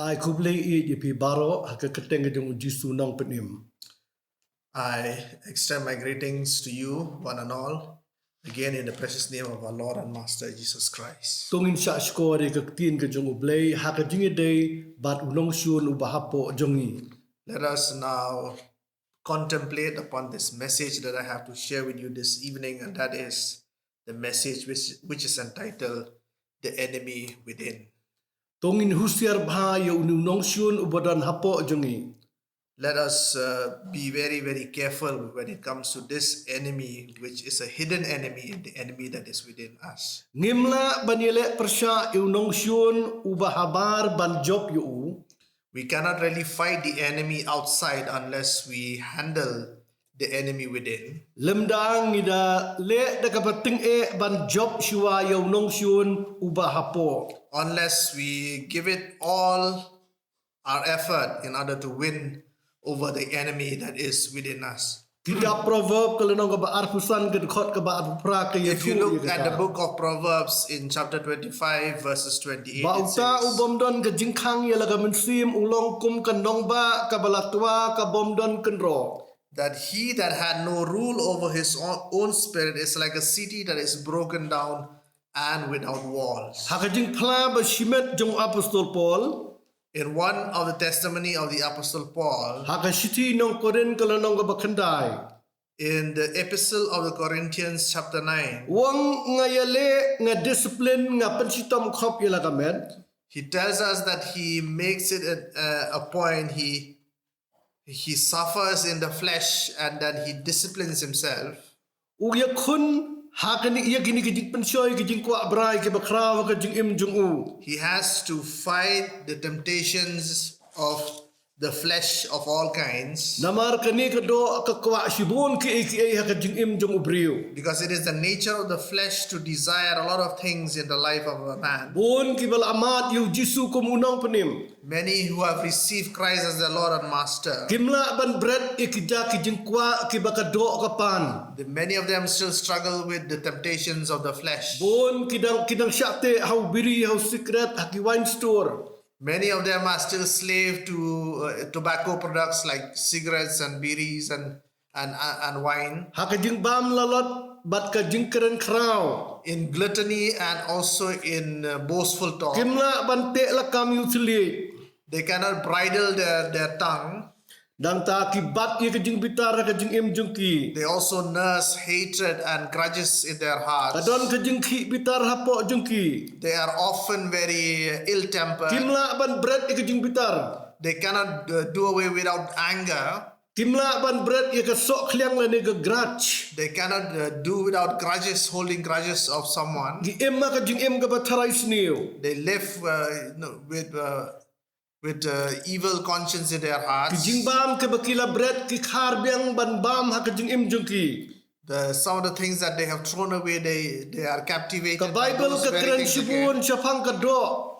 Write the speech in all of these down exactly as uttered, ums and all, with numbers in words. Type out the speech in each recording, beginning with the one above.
Ai khublei ïa phi baroh ha ka kyrteng jong u Jisu nongpynim. I extend my greetings to you, one and all, again in the precious name of our Lord and Master Jesus Christ. To ngin shah shkor ïa ka ktien ka jong U Blei ha ka jingïadei bad u nongshun uba hapoh jong ngi. Let us now contemplate upon this message that I have to share with you this evening, and that is the message which, which is entitled The Enemy Within. To ngin husiar bha ïa une u nongshun uba don hapoh jong ngi. Let us uh, be very, very careful when it comes to this enemy, which is a hidden enemy, the enemy that is within us. Ngim lah ban ïaleh pyrshah ïa u nongshun uba habar ban jop ïa u. We cannot really fight the enemy outside unless we handle the enemy within. Lymda ngi da leh da kaba tyngeh ban jop shuwa ïa u nongshun uba hapoh. Unless we give it all our effort in order to win over the enemy that is within us. Kitab Proverb ka lynnong kaba arphew san ka dkhot kaba arphew phra ka ïathuh. If you look at the book of Proverbs in chapter twenty-five, verses twenty-eight, ba uta u bym don ka jingkhang ïa la ka mynsiem u long kum ka nongbah kaba la twa ka bym don kynroh. That he that had no rule over his own spirit is like a city that is broken down and without walls. Ha ka jingphla ba shimet jong u Apostol Paul. In one of the testimony of the Apostle Paul, ha ka shithi nong Korinth ka lynnong kaba khyndai, in the epistle of the Corinthians chapter nine, u ong nga ïaleh, nga discipline, nga pynshitom khop ïa la ka met. He tells us that he makes it a, a, a point, he he suffers in the flesh and then he disciplines himself. U ïakhun ha kane ïa kine ki jingpynshoi ki jingkwah brai kiba khraw ha ka jingim jong u. He has to fight the temptations of the flesh of all kinds. Namar kane ka doh ka kwah shibun kiei kiei ha ka jingim jong u briew. Because it is the nature of the flesh to desire a lot of things in the life of a man. Bun kiba la mad ïa u Jisu kum u nongpynim. Many who have received Christ as their Lord and Master. Kim lah ban bret ïa ki da ki jingkwah kiba ka doh ka pan. The, many of them still struggle with the temptations of the flesh. Bun ki dang ki dang shah teh ha u biri, ha u sikret, ha ki wine store. Many of them are still slave to uh, tobacco products like cigarettes and biris and and, and, and wine. Ha ka jingbam lalot bad ka jingkren khraw. In gluttony and also in uh, boastful talk. Kim lah ban teh lakam ïa u thylliej. They cannot bridle their, their tongue. Nangta ki bat ïa ka jingbitar ha ka jingim jong ki. They also nurse hatred and grudges in their hearts. Ka don ka jingkhih bitar hapoh jong ki. They are often very ill-tempered. Kim lah ban bret ïa ka jingbitar. They cannot uh, do away without anger. Kim lah ban bret ïa ka soh khliang lane ka grudge. They cannot uh, do without grudges, holding grudges of someone. Ki im ha ka jingim kaba tharai sniew. They live uh, you know, with uh, with uh, evil conscience in their hearts. Ki jingbam kiba ki la bret ki khar biang ban bam ha ka jingim jong ki. The, some of the things that they have thrown away, they, they are captivated. Ka Bible ka kren shibun shaphang ka doh.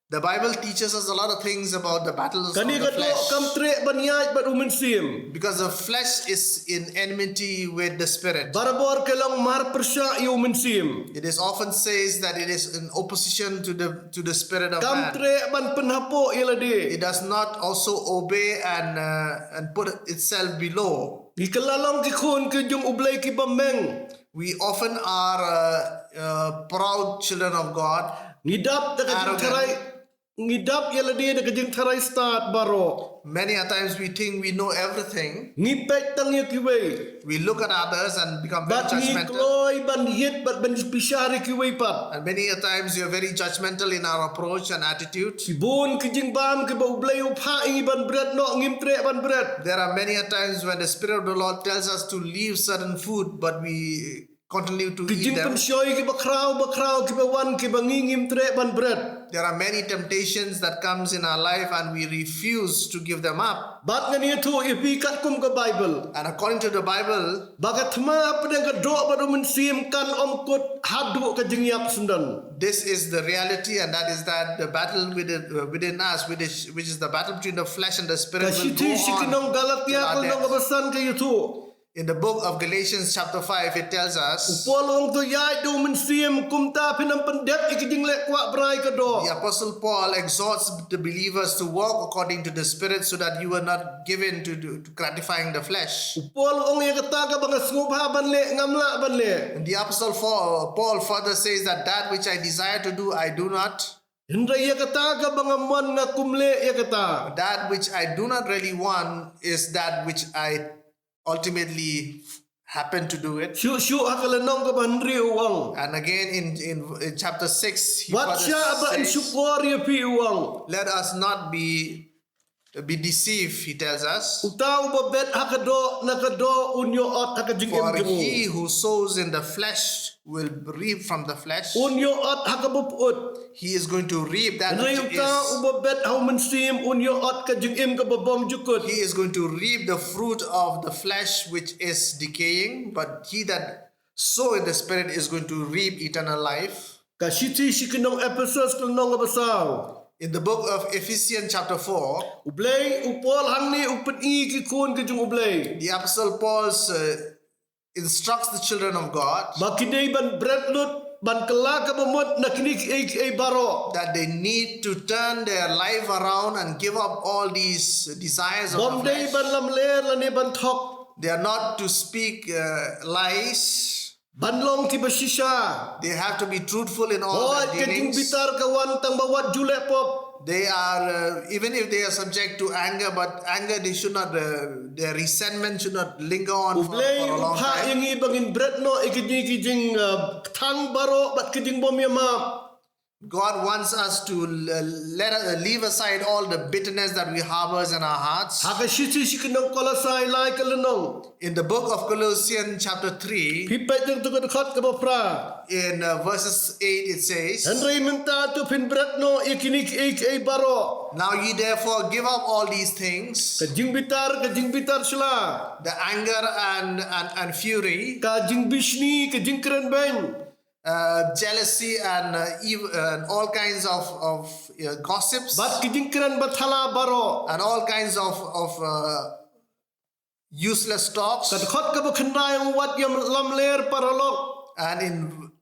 The Bible teaches us a lot of things about the battles of the flesh. Kane ka doh kam treh ban ïaid bad u mynsiem. Because the flesh is in enmity with the spirit. Barabor ka long mar pyrshah ïa u mynsiem. It is often says that it is in opposition to the to the spirit of man. Kam treh ban pynhapoh ïa lade. It does not also obey and uh, and put itself below. Ki kylla long ki khun ki jong U Blei kiba meng. We often are uh, uh, proud children of God. Ngi dap da ka jingtharai. Ngi dap ïa lade da ka jingtharai stad baroh. Many a times we think we know everything. Ngi peit tang ïa kiwei. We look at others and become very judgmental. Bad ngi kloi ban ïit bad ban bishar ïa kiwei pat. And many a times we are very judgmental in our approach and attitude. Ki bun ki jingbam kiba U Blei u phah ïa ngi ban bret noh ngim treh ban bret. There are many a times when the Spirit of the Lord tells us to leave certain food, but we continue to eat them. Ki jingpynshoi kiba khraw ba khraw kiba wan kiba ngi ngim treh ban bret. There are many temptations that comes in our life and we refuse to give them up. Bad ngan ïathuh ïa phi katkum ka Bible. And according to the Bible, ba ka thma hapdeng ka doh bad u mynsiem kan ym kut haduh ka jingïap syndon. This is the reality, and that is that the battle within, uh, within us, which is, which is the battle between the flesh and the spirit, will go on till our death. Ka shithi sha ki nong Galatia ka lynnong kaba san ka ïathuh. In the book of Galatians, chapter five, it tells U us Paul u ong to ïaid da u mynsiem kumta phin ym pyndep ïa ki jingleh kwah brai ka doh. The Apostle Paul exhorts the believers to walk according to the Spirit so that you are not given to, to, to gratifying the flesh. U Paul u ong ïa kata kaba nga sngewbha ban leh ngam lah ban leh. And the Apostle Paul, Paul further says that that which I desire to do, I do not. Hynrei ïa kata kaba nga mon nga kum leh ïa kata. That which I do not really want is that which I ultimately happen to do it. Shuh shuh ha ka lynnong kaba hynriew u ong. And again in, in, in chapter six, he Wat further shah ba yn says, shukor ïa phi u ong. Let us not be be deceived, he tells us. Uta uba bet ha ka doh na ka doh un ïoh ot ha ka jingim For jong u. he who sows in the flesh will reap from the flesh. Un ïoh ot ha kaba pyut. He is going to reap that Hynrei which uta is. uba bet ha u mynsiem un ïoh ot ka jingim kaba bymjukut. He is going to reap the fruit of the flesh which is decaying, but he that sow in the Spirit is going to reap eternal life. Ka shithi sha ki nong Ephesos ka lynnong kaba saw. In the book of Ephesians, chapter four, U Blei, u Paul hangne u pyni ki khun ki jong U Blei. the Apostle Paul uh, instructs the children of God Ba ki dei ban bret lut, ban kylla kaba mut na kine kiei kiei baroh. that they need to turn their life around and give up all these desires of Bym the dei flesh. ban lamler lane ban thok. They are not to speak uh, lies. Ban long kiba shisha. They have to be truthful in all Hooid, their ka dealings. jingbitar ka wan tang ba wat ju leh pop. They are, uh, even if they are subject to anger, but anger, they should not, uh, their resentment should not linger on U for, Blei for a u long phah ïa time. ngi ba ngin bret noh ïa ki jing ki jing uh, kthang baroh bad ki jingbymïamap. God wants us to l- let us leave aside all the bitterness that we harbors in our hearts. Ha ka shithi sha ki nong Kolosai lai ka lynnong. In the book of Colossians chapter three, Phi peit ïa ka dkhot kaba phra. in uh, verses eight it says, Hynrei mynta to phin bret noh ïa kine kiei kiei baroh. Now ye therefore give up all these things, Ka jingbitar, ka jingbitar sla. the anger and, and, and fury, Ka jingbishni, ka jingkrenbeiñ. uh, jealousy and uh, ev- uh, and all kinds of, of uh, gossips Bad ki jingkren bathala baroh. and all kinds of, of uh, useless talks. Ka dkhot kaba khyndai ong wat ïa lamler paralok. And in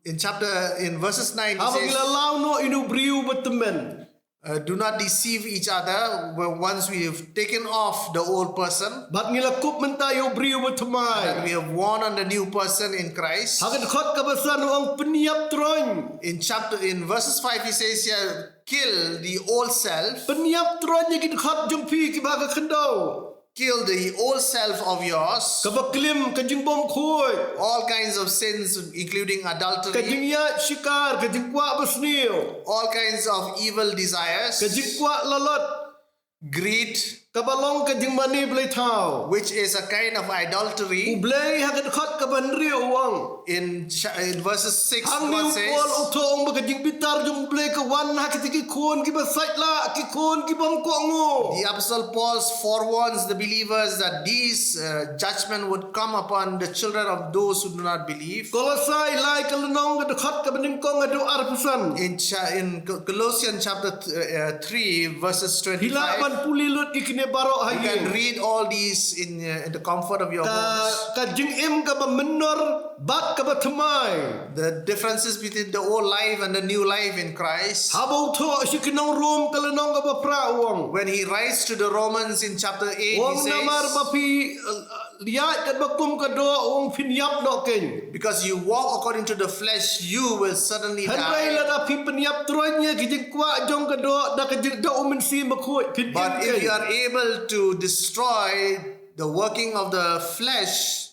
in chapter in verses nine it Haba ngi la says, law noh ïa u briew ba tymmen. Uh, do not deceive each other. Well, once we have taken off the old person, Bad ngi la kup mynta ïa u briew ba thymmai. And we have worn on the new person in Christ. Ha ka dkhot kaba san u ong pynïap troiñ. In chapter, in verses five, he says here, kill the old self. Pynïap troiñ ïa ki dkhot jong phi kiba ha ka khyndew. Kill the old self of yours. Kaba klim, ka jingbymkhuid. All kinds of sins, including adultery. Ka jingïaid shikar, ka jingkwah basniew. All kinds of evil desires. Ka jingkwah lalot. Greed. Kaba long ka jingmane bleithaw. Which is a kind of idolatry. U Blei ha ka dkhot kaba hynriew u ong. In, in verses six, Hangne u Paul u thoh ong ba ka jingbitar jong U Blei ka wan ha kita ki khun kiba sait lah, ki khun ki bym kohnguh. The Apostle Paul forewarns the believers that these uh, judgment would come upon the children of those who do not believe. Kolosai lai ka lynnong ka dkhot kaba nyngkong haduh arphew san. In, cha- in Colossians chapter th- uh, uh, three, verses twenty-five. Phi lah ban pule lut ïa kine baroh ha ïing. You can read all these in, uh, in the comfort of your homes. Ka jingim kaba mynnor bad kaba thymmai. The differences between the old life and the new life in Christ. Haba u thoh sha ki nong Rom ka lynnong kaba phra u ong. When he writes to the Romans in chapter eight, he says, U ong namar ba phi ïaid katba kum ka doh, u ong phin ïap noh kein. Because you walk according to the flesh, you will certainly die. Hynrei lada phi pynïap troiñ ïa ki jingkwah jong ka doh da ka jing da u Mynsiem Bakhuid, phin im kein. But if you are able to destroy the working of the flesh,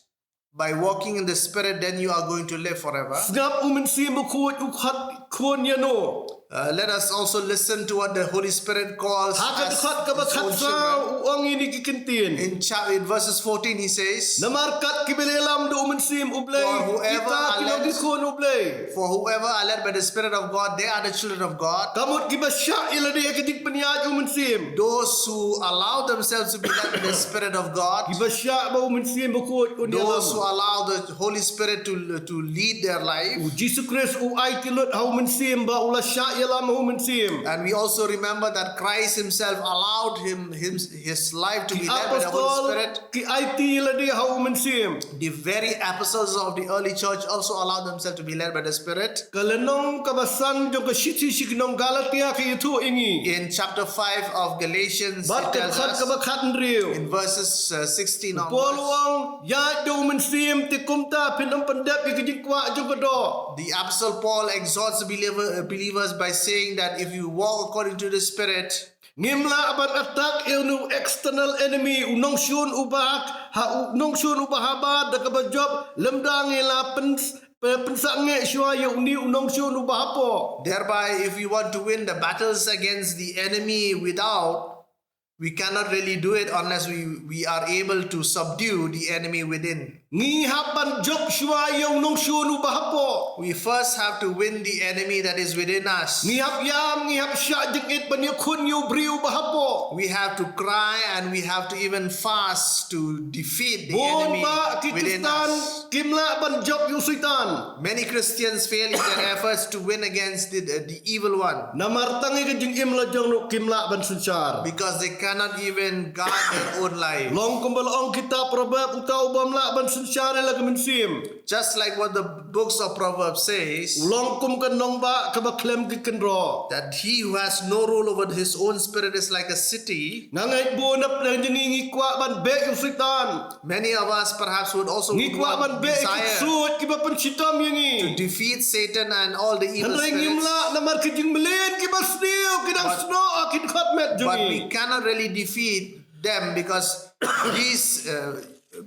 by walking in the Spirit, then you are going to live forever. Sngap u Mynsiem Bakhuid u khot khun ïa no. Uh, let us also listen to what the Holy Spirit calls us. Ha ka dkhot kaba khatsaw u ong ïa kine ki kyntien. In, cha- in verses fourteen, he says, Namar kat kiba ïalam da u Mynsiem U Blei, kita ki long ki khun U Blei. For whoever are led by the Spirit of God, they are the children of God. Ka mut kiba shah ïa lade ha ka jingpynïaid u Mynsiem. Those who allow themselves to be led by the Spirit of God, Kiba shah ba u Mynsiem Bakhuid un ïalam. Those who allow the Holy Spirit to, to lead their life. U Jisu Khrist u aiti lut ha u Mynsiem ba u la shah ïalam ha u Mynsiem. And we also remember that Christ himself allowed him, him his life to be led by the Holy Spirit. Ki apostol ki aiti ïalade ha u Mynsiem. The very apostles of the early church also allowed themselves to be led by the Spirit. Ka lynnong kaba san jong ka shithi sha ki nong Galatia ka ïathuh ïa ngi. In chapter five of Galatians, bad ka dkhot kaba khathynriew, in verses uh, sixteen onwards, Paul u ong, ïaid da u Mynsiem, te kumta phin ym pyndep ïa ka jingkwah jong ka doh. The apostle Paul exhorts the believer, uh, believers by saying that if you walk according to the Spirit, ngim lah ban attack ïa u external enemy, u nongshun uba ha, u nongshun uba ha bad da kaba jop, lymda ngi la pyn, pyn, pynsangeh shuwa ïa une u nongshun uba hapoh. Thereby, if we want to win the battles against the enemy without, we cannot really do it unless we, we are able to subdue the enemy within. Ngi hap ban jop shuwa ïa u nongshun uba hapoh. We first have to win the enemy that is within us. Ngi hap ïam, ngi hap shah jingit ban ïakhun ïa u briew uba hapoh. We have to cry and we have to even fast to defeat the enemy within us. Bun bah ki Khristan kim lah ban jop ïa u Soitan. Many Christians fail in their efforts to win against the, the, the evil one. Namar tang ïa ka jingim la jong ruh kim lah ban synshar. Because they cannot even guard their own life. Long kumba la ong kitab Proverb, uta u bym lah ban synshar ïa la ka mynsiem. Just like what the books of Proverbs says, u long kum ka nongbah kaba khlem ki kynroh, that he who has no rule over his own spirit is like a city. Nga ngeit bun na pdeng jong ngi ngi kwah ban beh ïa u Soitan. Many of us perhaps would also, ngi kwah ban beh ïa ki ksuid kiba pynshitom ïa ngi, to defeat Satan and all the evil spirits. Hynrei ngim lah namar ki jingmlien kiba sniew ki dang snoh ha ki dkhot met jong ngi. But we cannot really defeat them because these uh,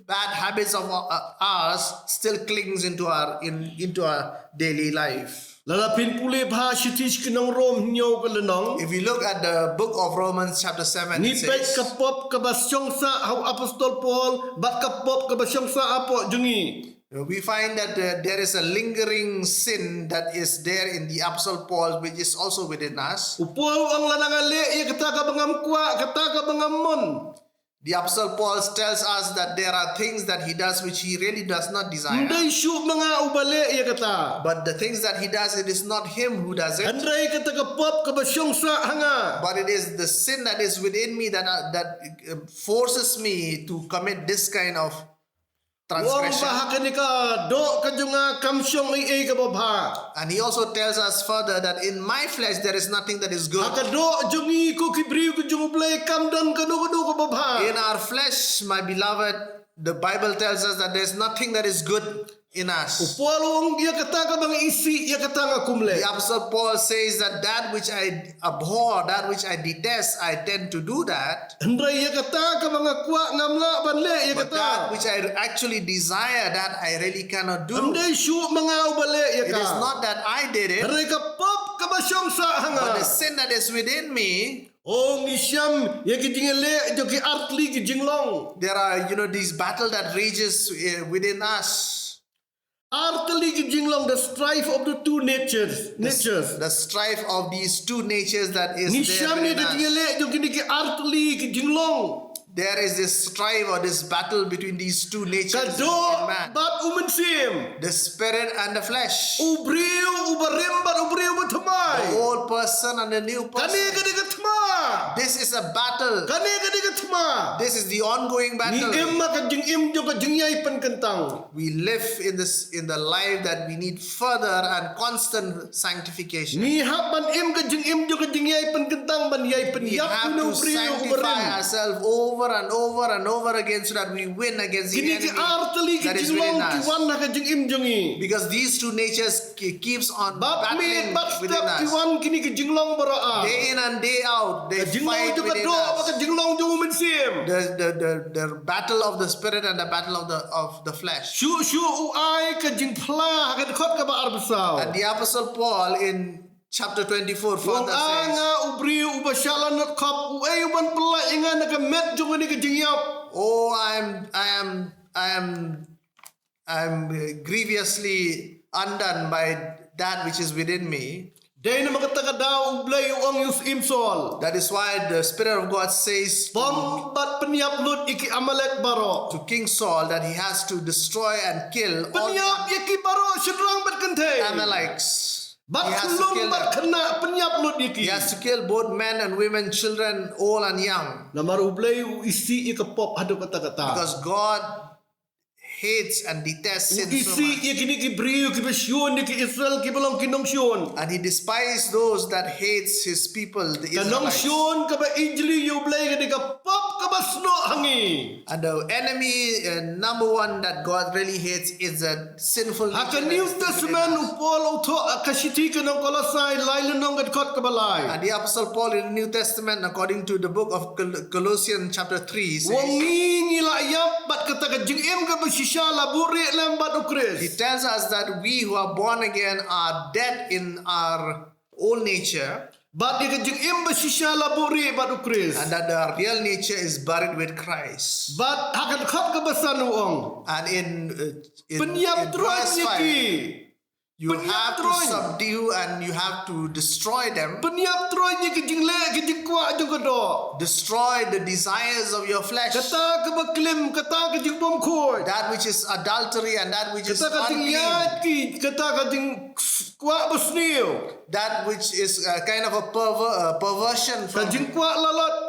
bad habits of uh, ours still clings into our in, into our daily life. Lada phin pule bha shithi sha ki nong Rom hynñiew ka lynnong, if we look at the book of Romans chapter seven, ngi peit ka pop kaba shong sah ha u apostol Paul bad ka pop kaba shong sah hapoh jong ngi. We find that uh, there is a lingering sin that is there in the apostle Paul, which is also within us. U Paul u ong lada nga leh ïa kata kaba ngam kwah, kata kaba ngam mon. The apostle Paul tells us that there are things that he does which he really does not desire. Ym dei shuh ma nga uba leh ïa kata. But the things that he does, it is not him who does it. Hynrei kata ka pop kaba shong sah ha nga. But it is the sin that is within me that uh, that uh, forces me to commit this kind of transgression. U ong ba ha kane ka doh ka jong nga kam shong ei ei kaba bha. And he also tells us further that in my flesh there is nothing that is good. Ha ka doh jong ngi ko ki briew ka jong U Blei kam don kano kano kaba bha. In our flesh, my beloved, the Bible tells us that there is nothing that is good in us. U Paul u ong ïa kata kaba nga isih ïa kata nga kum leh. The apostle Paul says that that which I abhor, that which I detest, I tend to do that. Hynrei ïa kata kaba nga kwah ngam lah ban leh ïa kata. But that which I actually desire, that I really cannot do. Ym dei shuh ma nga uba leh ïa ka. It is not that I did it. Hynrei ka pop kaba shong sah ha nga. But the sin that is within me. O ngi shem ïa ki jingïaleh jong ki artylli ki jinglong. There are, you know, these battle that rages uh, within us. Artylli ki jinglong, the strife of the two natures. The, natures. The strife of these two natures that is there in us. Ngi shem ïa ki jingïaleh jong kine ki artylli ki jinglong. There is this strife or this battle between these two natures in man. Ka doh bad u mynsiem. The spirit and the flesh. U briew uba rim bad u briew uba thymmai. The old person and the new person. Kane ka dei ka thma. This is a battle. Kane ka dei ka thma. This is the ongoing battle. Ngi im ha ka jingim jong ka jingïai pynkyntang. We live in this in the life that we need further and constant sanctification. Ngi hap ban im ka jingim jong ka jingïai pynkyntang ban ïai pynïap ïa u briew uba rim. We have to sanctify ourselves over and over and over again so that we win against the enemy that is within us. Kine ki artylli ki jinglong ki wan ha ka jingim jong ngi. Because these two natures ke-, keeps on battling within us. Bad miet bad step ki wan kine ki jinglong baroh ar. Day in and day out, they fight within us. Ka jinglong jong ka doh bad ka jinglong jong u mynsiem. The, the, the, the battle of the spirit and the battle of the, of the flesh. Shuh shuh u ai ka jingphla ha ka dkhot kaba arphew saw. And the apostle Paul in chapter twenty-four further says, u ong, "A nga u briew uba shah lanot khop, uei uban pyllait ïa nga na ka met jong kane ka jingïap?" Oh, I am, I am, I am I'm uh, grievously undone by that which is within me. Dei namar kata ka daw U Blei u ong ïa u syiem Saul. That is why the Spirit of God says, "Pom bad pynïap lut ïa ki Amalek baroh." To King Saul that he has to destroy and kill all the Pynïap ïa ki baroh shynrang bad kynthei. Amalekites. Bad khyllung bad khynnah pynïap lut ïa ki. He has to kill both men and women, children, old and young. Namar U Blei u isih ïa ka pop haduh katta katta. Because God hates and detests sin so much. U isih ïa kine ki briew kiba shun ïa ki Israel kiba long ki nongshun. And he despised those that hates his people, the Israelites. Ka nongshun kaba ijli ïa U Blei ka dei ka pop kaba snoh ha ngi. And the enemy, uh, number one that God really hates is the sinful nature that is within us. Ha ka New Testament, u Paul u thoh, ha ka shithi ki nong Kolosai lai lynnong ka dkhot kaba lai. And the Apostle Paul in the New Testament, according to the book of Col-, Colossians chapter three, says, u ong ngi ngi la ïap bad kata ka jingim kaba shisha la buhrieh lem bad U Khrist. He tells us that we who are born again are dead in our old nature. Bad ïa ka jingim ba shisha la buhrieh bad U Khrist. And that our real nature is buried with Christ. Bad ha ka dkhot kaba san u ong. And in, uh, in, pynïap in troiñ verse ïa ki. Five, you have to subdue and you have to destroy them. Pynïap troiñ ïa ki jingleh ki jingkwah jong ka doh. Destroy the desires of your flesh. Kata kaba klim, kata ka jingbymkhuid. That which is adultery and that which is unclean. Kata ka jingïaid ki, kata ka jing kwah basniew. That which is a kind of a perver-, uh, perversion from, ka jingkwah lalot,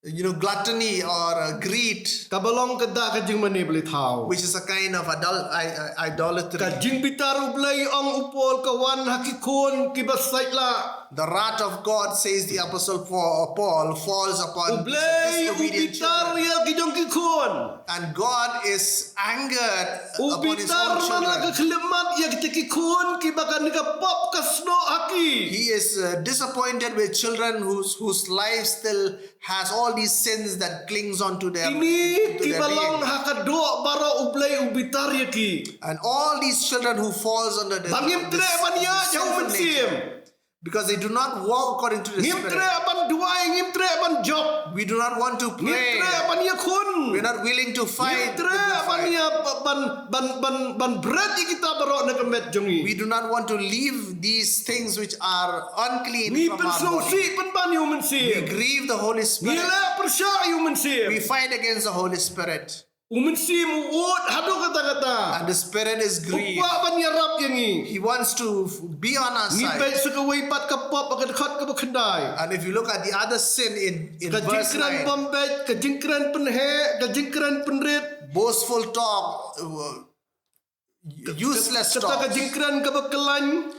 you know, gluttony or, uh, greed. Kaba long kata ka jingmane blei thaw. Which is a kind of adul-, i-, i-, idolatry. Ka jingbitar U Blei ong u Paul ka wan ha ki khun kiba sait lah. The wrath of God, says the Apostle Paul, Paul, falls upon these disobedient children. U Blei u bitar ïa ki jong ki khun. And God is angered upon his own children. U bitar man la ka khyllipmat ïa kita ki khun kiba kane ka pop ka snoh ha ki. He is, uh, disappointed with children whose, whose life still has all these sins that clings onto their, to their being. Kine kiba long ha ka doh baroh U Blei u bitar ïa ki. And all these children who falls under the, under this, this sinful nature. Ba ngim treh ban ïaid ha U Mynsiem. Because they do not walk according to the Spirit. Ngim treh ban duwai, ngim treh ban jop. We do not want to pray. Ngim treh ban ïakhun. We're not willing to fight the good fight. Ngim treh ban ïa, ban, ban, ban, ban bret ïa kita baroh na ka met jong ngi. We do not want to leave these things which are unclean from our body. Ngi pynsngewsih pynban ïa U Mynsiem. We grieve the Holy Spirit. Ngi leh pyrshah ïa U Mynsiem. We fight against the Holy Spirit. U Mynsiem u ud haduh katta katta. And the Spirit is grieved. U kwah ban ïarap ïa ngi. He wants to f-, be on our side. Ngi peit sa kawei pat ka pop ha ka dkhot kaba khyndai. And if you look at the other sin in, in verse nine, ka jingkren bym beit, ka jingkren pynheh, ka jingkren pynrit. Boastful talk, uh, useless talk. Kata ka jingkren kaba khlaiñ.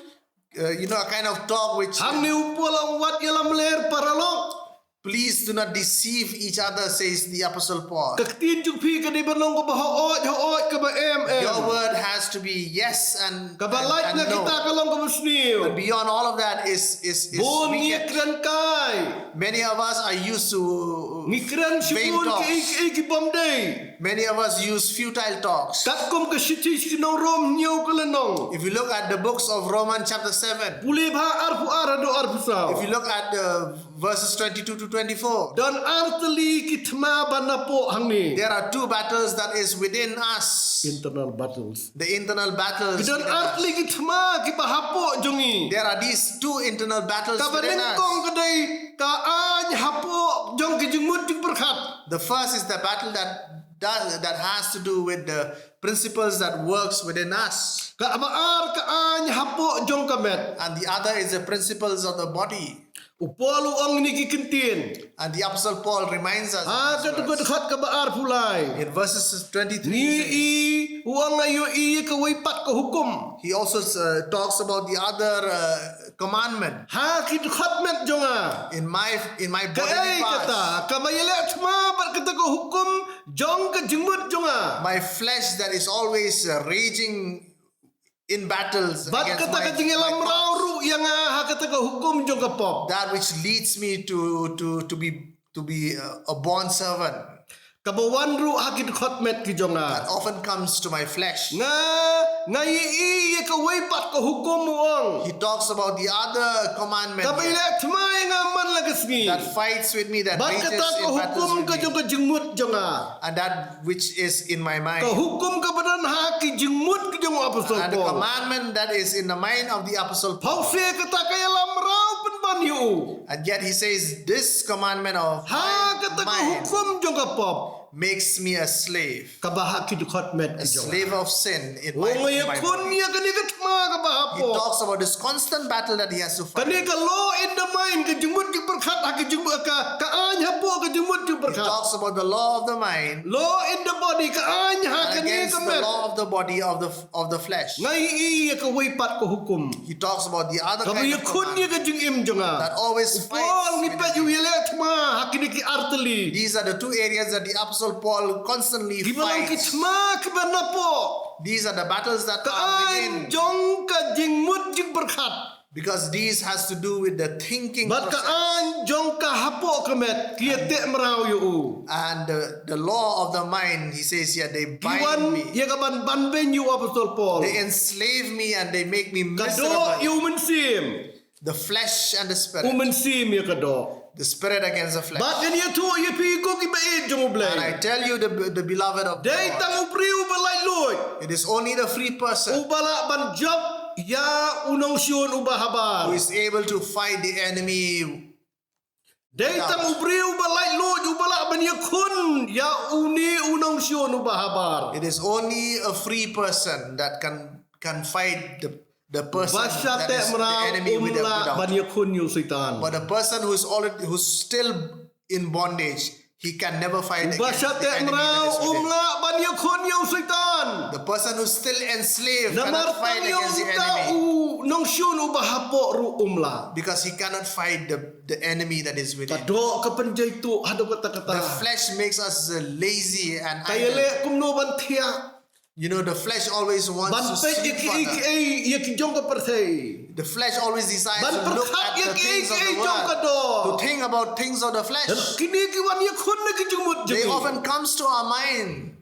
Uh, you know, a kind of talk which, hangne u Paul u ong wat ïalamler paralok. Please do not deceive each other, says the Apostle Paul. Ka ktien jong phi ka dei ban long kaba hooid, hooid, kaba em, em. Your word has to be yes and, and, and no. Kaba lait na kita ka long kaba sniew. But beyond all of that is, is, is wicked. Bun ngi kren kai. Many of us are used to vain talks. Ngi kren shibun kiei kiei ki bym dei. Many of us use futile talks. Katkum ka shithi sha ki nong Rom hynñiew ka lynnong. If you look at the books of Romans chapter seven, pule bha arphew ar haduh arphew saw. If you look at the verses twenty-two to twenty-four, don ar tylli ki thma ba napoh hangne. There are two battles that is within us. Internal battles. The internal battles within us. Ki don ar tylli ki thma kiba hapoh jong ngi. There are these two internal battles within us. Kaba nyngkong ka dei ka aiñ hapoh jong ka jingmut jingpyrkhat. The first is the battle that does, that has to do with the principles that works within us. Kaba ar ka aiñ hapoh jong ka met. And the other is the principles of the body. U Paul u ong kine ki kyntien. And the Apostle Paul reminds us of this verse. Ha ka dkhot kaba arphew lai. In verses twenty-three, he says, ngi i, u ong nga ïohi ïa kawei pat ka hukum. He also, uh, talks about the other, uh, commandment. Ha ki dkhot met jong nga. In my, in my bodily parts. Kaei kata, kaba ïaleh thma bad kata ka hukum jong ka jingmut jong nga. My flesh that is always, uh, raging in battles against my, my cause. Bad kata ka jingïalam mraw ruh ïa nga ha kata ka hukum jong ka pop. That which leads me to, to, to be, to be a, a bond servant. Kaba wan ruh ha ki dkhot met ki jong nga. That often comes to my flesh. Nga, nga ïohi ïa kawei pat ka hukum, u ong. He talks about the other commandment here. Kaba ïaleh thma ïa nga man la ka sngi. That fights with me, that rages in battles with me. Bad kata ka hukum ka jong ka jingmut jong nga. And that which is in my mind. Ka hukum kaba don ha ki jingmut ki jong u Apostle Paul. And the commandment that is in the mind of the Apostle Paul. Hynrei kata ka ïalam mraw pynban ïa u. And yet he says, this commandment of mine. Ha kata ka hukum jong ka pop. makes me a slave, kaba ha ki dkhot met a ki jong. Slave of sin in Ong my, ïa my khun body. Ïa kane ka thma kaba He hapoh. Talks about this constant battle that he has to fight. Kane ka law in the mind, ka jingmut jingpyrkhat ha ka jingmut, ka ka aiñ hapoh ka jingmut He jingpyrkhat. Talks about the law of the mind Law in the body, ka aiñ ha and kane against ka the met. Law of the body of the of the flesh. Nga ïohi ïa kawei pat ka hukum. He talks about the other Kaba kind ïa of khun ïa command ka jingim jong nga. That always U fights Paul ngi with peit ïa u ïa leh thma ha kine ki artylli. These are the two areas that the Apostle Paul constantly Kiba long ki fights. Thma kiba napoh. These are the battles that Ka are aiñ within. Jong ka jingmut jingpyrkhat. Because these has to do with the thinking Bad ka process. Aiñ jong ka hapoh ka met ki ïa teh mraw ïa u. And the, the law of the mind, he says here, they Ki wan bind me. Ïa ka ban ban beiñ ïa u Apostol Paul. They enslave me and they make me Ka doh miserable. Ïa u mynsiem. The flesh and the U spirit. Mynsiem ïa ka doh. The spirit against the flesh. Bad ngan ïathuh ïa phi ko kiba ïeit jong U Blei. And I tell you, the, the beloved of Dei God, tang u briew uba laitluid. It is only the free person Uba lah ban jop ïa u nongshun uba habar. Who is able to fight the enemy. Dei tang u briew uba laitluid uba lah ban ïakhun ïa une u nongshun uba habar. It is only a free person that can can fight the the person Ba shah that teh is the mraw enemy um without, lah ban without. Ïakhun ïa u Soitan. But a person who's already who's still in bondage, he can never fight Uba against shah the teh enemy mraw that is um within. Lah ban ïakhun ïa u Soitan. The person who's still enslaved Namar cannot fight tang ïa against the uta enemy u nongshun uba hapoh ruh um lah. Because he cannot fight the, the enemy that is Ka within. Doh ka pynjaituh haduh katta katta. The flesh makes us uh, lazy and Ka ïa idle. Leh kumno ban thiah. You know, the flesh always wants Ban to sleep peit ïa ki further. Ïa ki jong ka pyrthei. The flesh always decides Ban to look pyrkhat at ïa the ki things of Ïa the jong ka world, doh. To think about things of the flesh. Kine ki wan ïakhun na ki jingmut jong They ki. Often comes to our mind.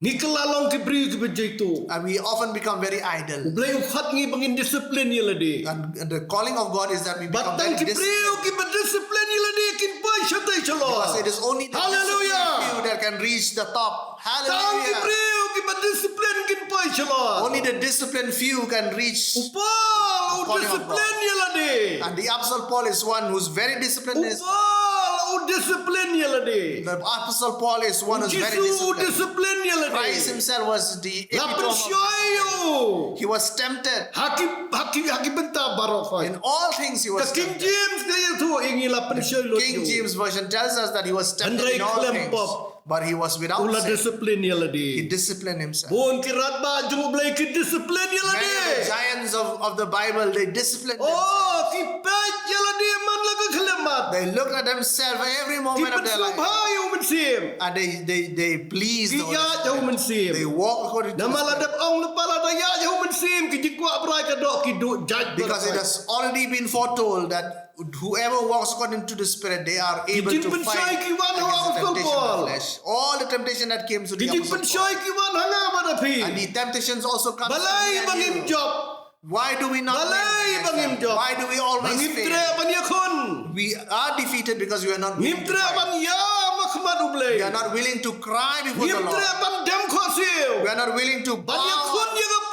Ngi kylla long ki briew kiba jaituh. And we often become very idle. U Blei u khot ngi ba ngin discipline ïa lade. And, and the calling of God is that we Bad become tang very ki briew disciplined. Kiba discipline ïa lade kin poi shatei shalor. Because it is only the Hallelujah. Disciplined few that can reach the top. Tang ki Hallelujah. Briew kiba discipline kin poi shalor. Only the disciplined few can reach. U Paul u Calling of God. Discipline ïa lade. And the Apostle Paul is one who's very disciplined. U Paul u discipline ïa lade. The Apostle Paul is one who's very Jisu u disciplined. Discipline ïa lade. Christ himself was the La epitome of pynshoi ïa u. He was tempted. Ha ki ha ki ha ki bynta baroh. In all things he Ka was King tempted. James ka ïathuh ïa ngi la pynshoi lut ïa King u. James Version tells us that he was tempted Hynrei in all khlem things, pop. But he was without U la sin. Discipline ïa lade. He disciplined himself. Bun ki rat ba jong U Blei ki discipline ïa lade. Many of the giants of, of the Bible, they disciplined Oh, themselves. Ki peit ïa lade man la ka khlem mat. They looked at themselves every Ki moment of their life. Pynsngewbha ïa u Mynsiem. And they, they, they pleased Ki the Holy ïaid ïa u Spirit. Mynsiem. They walk according to the Namar la Spirit. Dep ong lypa lada ïaid ïa u Mynsiem ki jingkwah brai ka doh ki duh jait. Because it has already been foretold that whoever walks according to the Spirit, they are able to fight against the temptation of the flesh. All the temptation that came to the Apostle Paul. Ki jingpynshoi ki wan ha nga bad ha phi. And the temptations also come to me and you. Balei ba ngim jop. Why do we not win against them? Why do we always fail? Ba ngim treh ban ïakhun. We are defeated because we are not willing to fight. Ngim treh ban ïam ha khmat U Blei. We are not willing to cry before the Lord. Ngim treh ban dem khohsiew. We are not willing to bow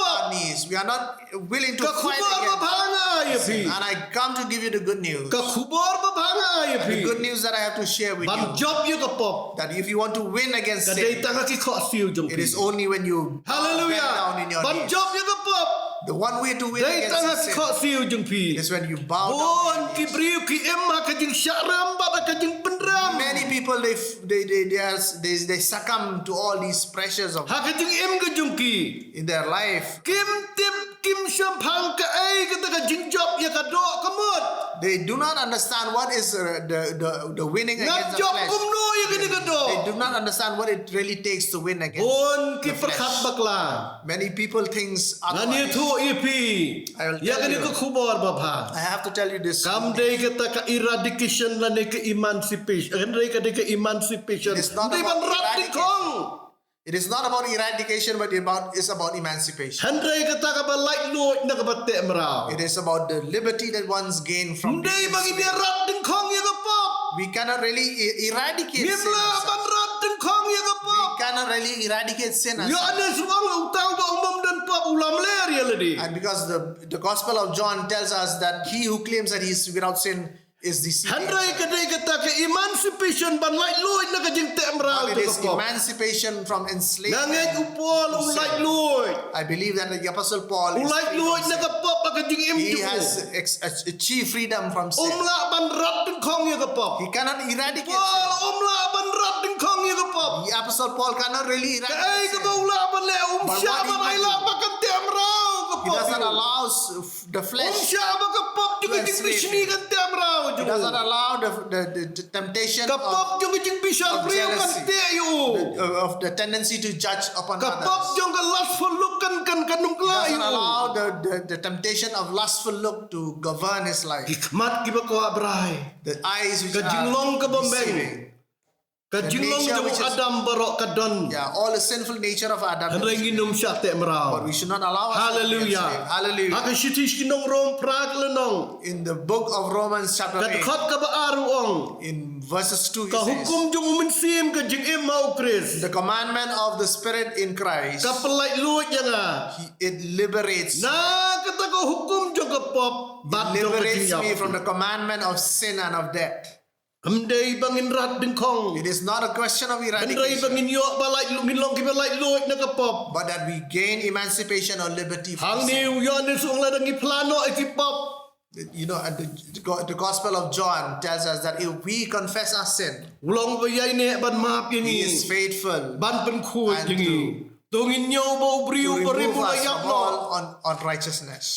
our knees. We are not willing to fight against sin. Ka khubor babha nga ai ïa phi. And I come to give you the good news. Ka khubor babha nga ai ïa phi. And the good news that I have to share with you. Ban jop ïa ka pop. That if you want to win against sin, ka dei tang ha ki khohsiew jong phi. It is only when you bow down in your knees. Hallelujah. Ban jop ïa ka pop. The one way to win against sin. Dei tang ha ki khohsiew jong phi. It is when you bow down in your knees. Bun ki briew ki im ha ka jingshah rem bad ha ka jingpynrem. Many people, they, they, they, they, are, they, they succumb to all these pressures of life. Ha ka jingim ka jong ki. In their life. Kim tip kim shemphang kaei kata ka jingjop ïa ka doh ka mut. They do not understand what is uh, the, the, the winning against the flesh. Ngam jop kumno ïa kane ka doh. They do not understand what it really takes to win against the flesh. Bun ki pyrkhat bakla. Many people thinks otherwise. Ngan ïathuh ïa phi. I will tell you. Ïa kane ka khubor babha. I have to tell you this. Kam dei kata ka eradication lane ka emancipation. Kam dei kata ka emancipation. It is not about eradication. Dei ban rat dyngkhong. It is not about eradication, but about, it's about emancipation. Hynrei kata kaba laitluid na kaba teh mraw. It is about the liberty that one's gained from being enslaved. Ym dei ba ngin ïa rat dyngkhong ïa ka pop. We cannot really e-, eradicate sin as such. Ngim lah ban rat dyngkhong ïa ka pop. We cannot really eradicate sin as such. Ïoannis u ong uta uba um don pop u lam ler ïa lade. And because the, the Gospel of John tells us that he who claims that he is without sin is deceiving. Hynrei ka dei kata ka emancipation ban laitluid na ka jingteh mraw. But it is emancipation from enslavement. Nga ngeit u Paul um laitluid. I believe that the Apostle Paul u laitluid na ka pop ha ka jingim jong u. He has achieved freedom from sin. Um lah ban rat dyngkhong ïa ka pop. He cannot eradicate Paul um lah ban rat dyngkhong ïa ka pop. The Apostle Paul cannot really eradicate sin. Kaei kaba u lah ban leh, um shah ban ai lah ba kan teh mraw ka pop. He doesn't allow the flesh. Um shah ba ka pop jong ka jingbishni kan teh mraw jong u. He doesn't allow the, the, the, the temptation ka pop jong ka jingbishar briew kan teh ïa u. Of the tendency to judge upon others. Ka pop jong ka lustful look kan kan kan ym kylla ïa u. He doesn't allow the, the, the temptation of lustful look to govern his life. Ki khmat kiba kwah brai. The eyes which are deceiving. Ka jinglong kaba meng. Ka jinglong jong u Adam baroh ka don. Yeah, all the sinful nature of Adam. Hynrei ngin ym shah teh mraw. But we should not allow ourselves to be enslaved. Hallelujah. Hallelujah. Ha ka shithi shnong Rom phra ka lynnong. In the book of Romans chapter eight. Ka dkhot kaba ar u ong. In verses two he says. Ka hukum jong u Mynsiem ka jingim ha u Khrist. The commandment of the Spirit in Christ. Ka pyllait luid ïa nga. It liberates. Na kata ka hukum jong ka pop bad jong ka jingïap. It liberates me from the commandment of sin and of death. Ym dei ba ngin rat dyngkhong. It is not a question of eradication. Hynrei ba ngin ïoh ba laitluid, ngin long kiba laitluid na ka pop. But that we gain emancipation or liberty from sin. Hangne u Ïoannis u ong lada ngi phla noh ïa ki pop. You know, and the, the Gospel of John tells us that if we confess our sin, u long ba ïaineh ban map ïa ngi. He is faithful. Ban pynkhuid ïa ngi. To ngin ñiew ba u briew ba rim u la ïap noh.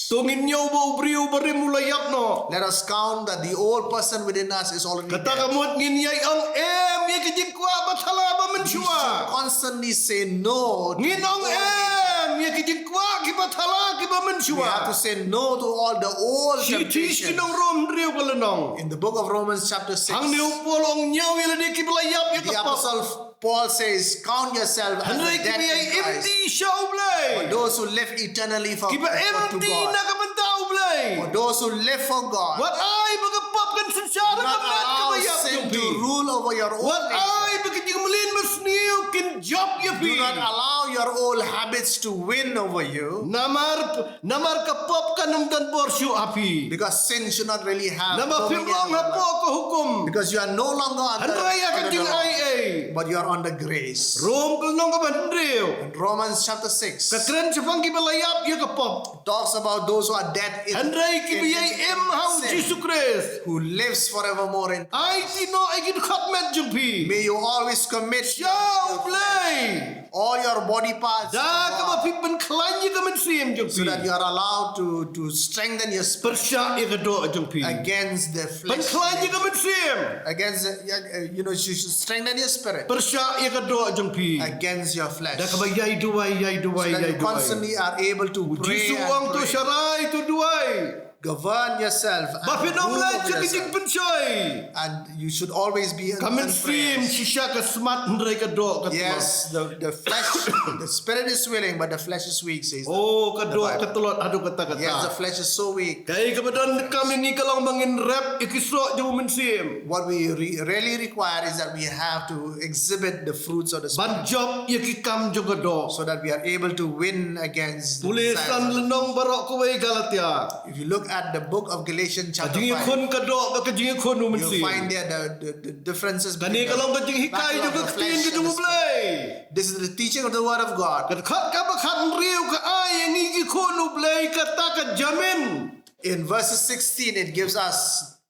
To ngin ñiew ba u briew ba rim u la ïap noh. Let us count that the old person within us is already dead. Kata ka mut ngin ïai ong em ïa ki jingkwah ba thala ba mynshuwa. We should constantly say no to the old nature. Ngin ong em ïa ki jingkwah kiba thala kiba mynshuwa. We have to say no to all the old temptations. Shithi shnong Rom hynriew ka lynnong. In the book of Romans chapter six. Hangne u Paul u ong ñiew ïa lade kiba la ïap ïa ka pop. Paul says, count yourself as dead in Christ. Hynrei kiba ïai im dih sha U Blei. But those who live eternally for, for to God. Kiba im dih na ka bynta U Blei. For those who live for God. Wat ai ba ka pop kan synshar ha ka met kaba ïap jong phi. Do not allow sin to rule over your own nature. Wat ai ba ka jingmlien basniew kin jop ïa phi. Do not allow your old habits to win over you. Namar Namar ka pop kan ym don bor shuh ha phi. Because sin should not really have dominion over you. Namar phim long hapoh ka hukum. Because you are no longer under, under the law. Hynrei ha ka jingaiei. But you are under grace. Rom ka lynnong kaba hynriew. In Romans chapter six. Ka kren shaphang kiba la ïap ïa ka pop. Talks about those who are dead in, in, in sin. Hynrei kiba ïai im ha U Jisu Khrist. Who lives forevermore in Christ. Aiti noh ïa ki dkhot met jong phi. May you always commit sha U Blei. All your body parts. Da kaba phi pynkhlaiñ ïa ka mynsiem jong phi. So that you are allowed to, to strengthen your spirit. Pyrshah ïa ka doh jong phi. Against the flesh. Pynkhlaiñ ïa ka mynsiem. Against the, uh, you know, you should strengthen your spirit. Pyrshah ïa ka doh jong phi. Against your flesh. Da kaba ïai duwai, ïai duwai, ïai duwai. So that you constantly are able to pray and pray. U Jisu u ong to sharai, to duwai. Govern yourself and rule over yourself. Ba phin ym lait sha ka jingpynshoi. And you should always be in, in prayer. Ka mynsiem shisha ka smat hynrei ka doh ka tlot. Yes, the, the flesh, the spirit is willing, but the flesh is weak, says the, the Bible. Oh, ka doh ka tlot, haduh katta katta. Yes, the flesh is so weak. Kaei kaba donkam ïa ngi ka long ba ngin rep ïa ki soh jong u mynsiem. What we re-, really require is that we have to exhibit the fruits of the Spirit. Ban jop ïa ki kam jong ka doh. So that we are able to win against the desires of the flesh. Pule san lynnong baroh kawei Galatia. If you look at the book of Galatians chapter five, ka jingïakhun ka doh bad ka jingïakhun u mynsiem. You'll find there the, the, the differences between the battle of the flesh and the spirit. Kane ka long ka jinghikai jong ka ktien ka jong U Blei. This is the teaching of the word of God. Ka dkhot kaba khathynriew ka ai ïa ngi ki khun U Blei kata ka jamin. In verses sixteen, it gives us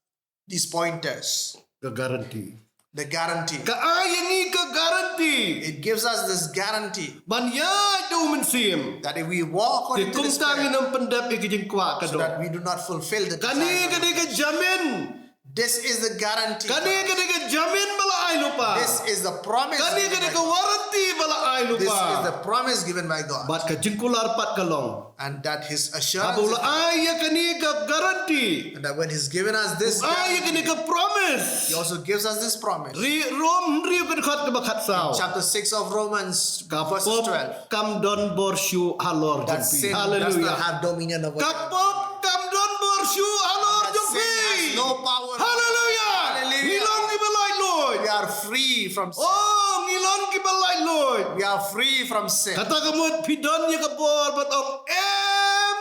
these pointers. Ka guarantee. The guarantee. Ka ai ïa ngi ka guarantee. It gives us this guarantee. Ban ïaid da u mynsiem. That if we walk according to the Spirit, te kumta ngin ym pyndep ïa ki jingkwah ka doh. So that we do not fulfill the desires of the flesh. Kane ka dei ka jamin. This is the guarantee. Kane ka dei ka jamin ba la ai lypa. This is the promise given by God. Kane ka dei ka warranty ba la ai lypa. This is the promise given by God. Bad ka jingkular pat ka long. And that his assurance is, haba u la ai ïa kane ka guarantee, and that when he's given us this guarantee, u ai ïa kane ka promise, he also gives us this promise. Ri-, Rom hynriew ka dkhot kaba khatsaw. In chapter six of Romans, verses twelve. Ka pop kam don bor shuh halor jong phi. Hallelujah. That sin does not have dominion over you. Ka pop kam don bor shuh halor jong phi. That sin has no power. Hallelujah. Hallelujah. Ngi long kiba laitluid. We are free from sin. Oh, ngi long kiba laitluid. We are free from sin. Kata ka mut phi don ïa ka bor ban ong em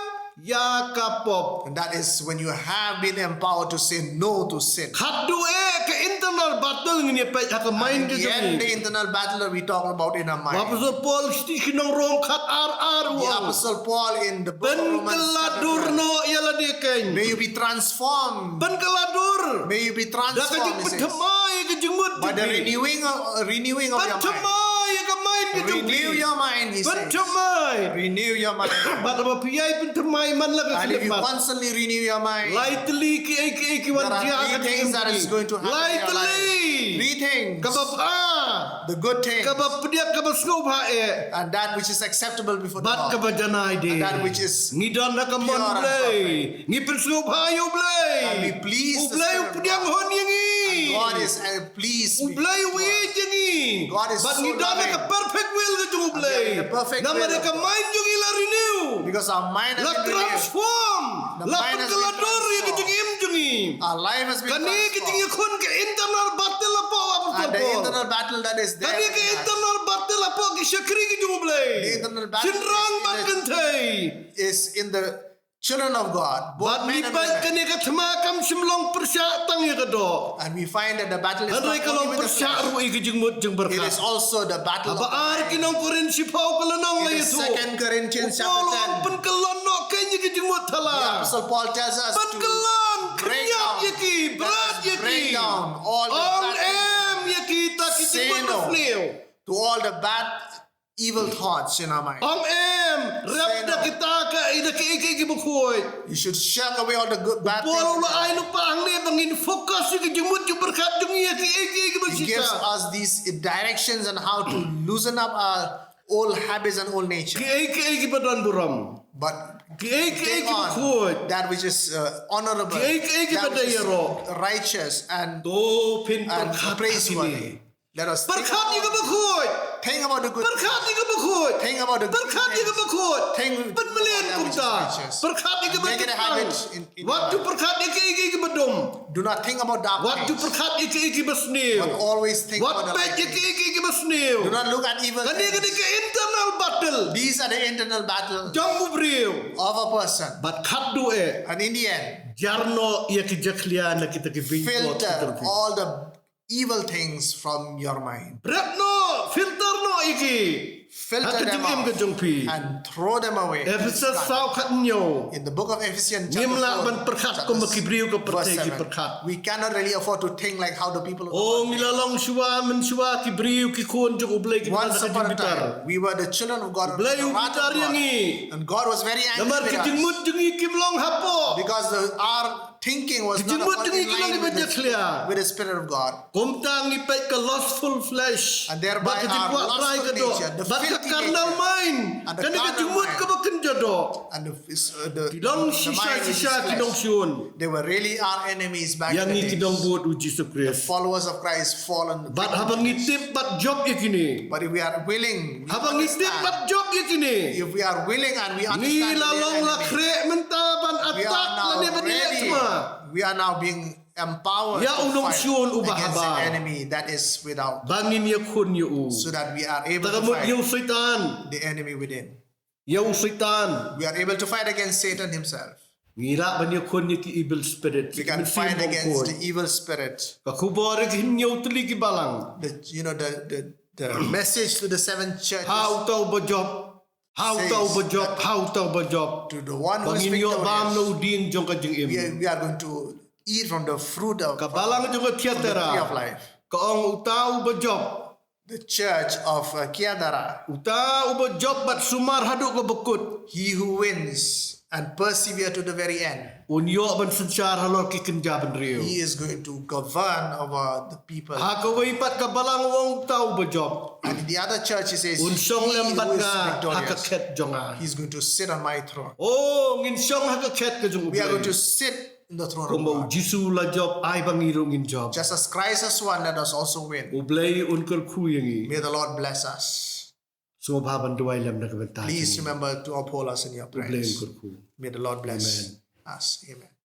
ïa ka pop. And that is when you have been empowered to say no to sin. Khatduh eh ka internal battle ngin ïa peit ha ka mind ka jong ngi. And in the end, the internal battle that we talk about in our mind. Apostol Paul, shithi ki nong Rom khat ar ar u ong. The Apostle Paul in the book of Romans chapter twelve. Pynkylla dur noh ïa lade kein. May you be transformed. Pynkylla dur. May you be transformed, he says. Da ka jingpynthymmai ïa ka jingmut jong phi. By the renewing of, uh, renewing of your mind. Pyntymmai ïa ka mind ka jong phi. Renew your mind, he says. Pyntymmai. Renew your mind. Bad haba phi ïai pyntymmai man la ka khyllipmat. And if you constantly renew your mind, lai tylli kiei kiei ki wan jia ha ka jingim jong ngi. There are three things that is going to happen in your life. Lai tylli. Three things. Kaba bha. The good things. Kaba pdiang, kaba sngewbha eh. And that which is acceptable before the Lord. Bad kaba janai de. And that which is pure and perfect. Ngi don ha ka mon U Blei. Ngi pynsngewbha ïa U Blei. And we please the Spirit of God. U Blei u pdiang hon ïa ngi. And God is, uh, pleased with us. U Blei u ïeit ïa ngi. God is so loving. Bad ngi don ha ka perfect will ka jong U Blei. And we are in the perfect will of God. Namar ka mind jong ngi la renew. Because our mind has been renewed. La transform. The mind has been transformed. La pynkylla dur ïa ka jingim jong ngi. Our life has been transformed. Kane ka jingïakhun ka internal battle hapoh u Apostol Paul. And the internal battle that is there within us. Kane ka internal battle hapoh ki shakri ki jong U Blei. The internal battle is in the, is in the children of God, both men and women. Bad ngi peit kane ka thma kam shym long pyrshah tang ïa ka doh. And we find that the battle is not only with the flesh. Hynrei ka long pyrshah ruh ïa ka jingmut jingpyrkhat. It is also the battle of the mind. Haba ar ki nong Korinth shiphew ka lynnong la ïathuh. It is Second Corinthians chapter ten. U Paul u ong pynkylla noh kein ïa ki jingmut thala. The Apostle Paul tells us to break down, pynkylla, pynïap ïa ki, brat ïa ki. That is, break down all the bad things. Ong em ïa kita ki jingmut basniew. Say no to all the bad evil thoughts in our mind. Ong em, rep da kita ka, ïa da kiei kiei kiba khuid. Say no. You should shirk away all the good, bad things in your mind. U Paul u la ai lypa hangne ba ngin focus ïa ka jingmut jingpyrkhat jong ngi ïa kiei kiei kiba shisha. He gives us these directions on how to loosen up our old habits and old nature. Kiei kiei kiba don burom. But kiei kiei kiba khuid. Take on that which is, uh, honorable, kiei kiei kiba dei ïaroh, that which is righteous and, and praiseworthy. To phin pyrkhat ha kine. Let us think about, pyrkhat ïa kaba khuid. Think about the good things. Pyrkhat ïa kaba khuid. Think about the good things. Pyrkhat ïa kaba khuid. Think about that which is righteous. Pynmlien kumta. Pyrkhat ïa kaba tbang. And make it a habit in, in your life. Wat ju pyrkhat ïa kiei kiei kiba dum. Do not think about dark things. Wat ju pyrkhat ïa kiei kiei kiba sniew. But always think about the light things. Wat peit ïa kiei kiei kiba sniew. Do not look at evil things. Kane ka dei ka internal battle. These are the internal battle, jong u briew, of a person. Bad khatduh eh. And in the end, jar noh ïa ki jakhlia na kita ki beiñ tlot ki tyrphi. Filter all the evil things from your mind. Bret noh, filter noh ïa ki. Filter them out. Ha ka jingim ka jong phi. And throw them away. Ephesus saw khathynñiew. In the book of Ephesians chapter four, chapter, verse seven. Ngim lah ban pyrkhat kumba ki briew ka pyrthei ki pyrkhat. We cannot really afford to think like how the people of the world think. Oh, ngi la long shuwa mynshuwa ki briew ki khun jong U Blei kiba don ha ka jingbitar. Once upon a time, we were the children of God under the wrath of God. U Blei u bitar ïa ngi. And God was very angry with us. Namar ka jingmut jong ngi kim long hapoh. Because the, our thinking was not according, in line with the, with the Spirit of God. Ki jingmut jong ngi ki long kiba jakhlia. Kumta ngi peit ka lustful flesh. And thereby our lustful nature, the filthiness of our mind. Bad ka jingkwah trai ka doh. Bad ka carnal mind. And the carnal mind. Kane ka jingmut kaba kynja doh. And the, uh, the, the mind which is flesh. Ki long shisha shisha ki nongshun. They were really our enemies back in the days. Ïa ngi ki nongbud u Jisu Khrist. The followers of Christ fall on the victim to this. Bad haba ngi tip bad jop ïa kine. But if we are willing, we understand. Haba ngi tip bad jop ïa kine. If we are willing and we understand the enemy, ngi la long la khreh mynta ban attack lane ban ïaleh thma. We are now ready. We are now being empowered to fight against the enemy that is without. Ïa u nongshun uba habar. Ba ngin ïakhun ïa u. So that we are able to fight the enemy within. Tang mut ïa u Soitan. Ïa u Soitan. We are able to fight against Satan himself. Ngi lah ban ïakhun ïa ki evil spirits, ki mynsiem bymkhuid. We can fight against the evil spirit. Ka khubor ïa ki hynñiew tylli ki balang. The, you know, the, the, the message to the seven churches says that to the one who is victorious, ha uta uba jop, ha uta uba jop, ha uta uba jop, ba ngin ïoh bam na u dieng jong ka jingim. We are, we are going to eat from the fruit of, from the tree of life. Ka balang jong ka Thiatira, ka ong uta uba jop. The church of, uh, Thyatira. Uta uba jop bad sumar haduh kaba kut. He who wins and persevere to the very end. Un ïoh ban synshar halor ki kynja bynriew. He is going to govern over the people. Ha kawei pat ka balang u ong uta uba jop. And in the other church he says, he who is victorious, un shong lem bad nga ha ka khet jong nga. He's going to sit on my throne. Oh, ngin shong ha ka khet ka jong U Blei. We are going to sit in the throne of God. Kumba u Jisu u la jop, ai ba ngi ruh ngin jop. Just as Christ has won, let us also win. U Blei un kyrkhu ïa ngi. May the Lord bless us. Sngewbha ban duwai lem na ka bynta jong ngi. Please remember to uphold us in your prayers. U Blei un kyrkhu. May the Lord bless us. Amen. Amen.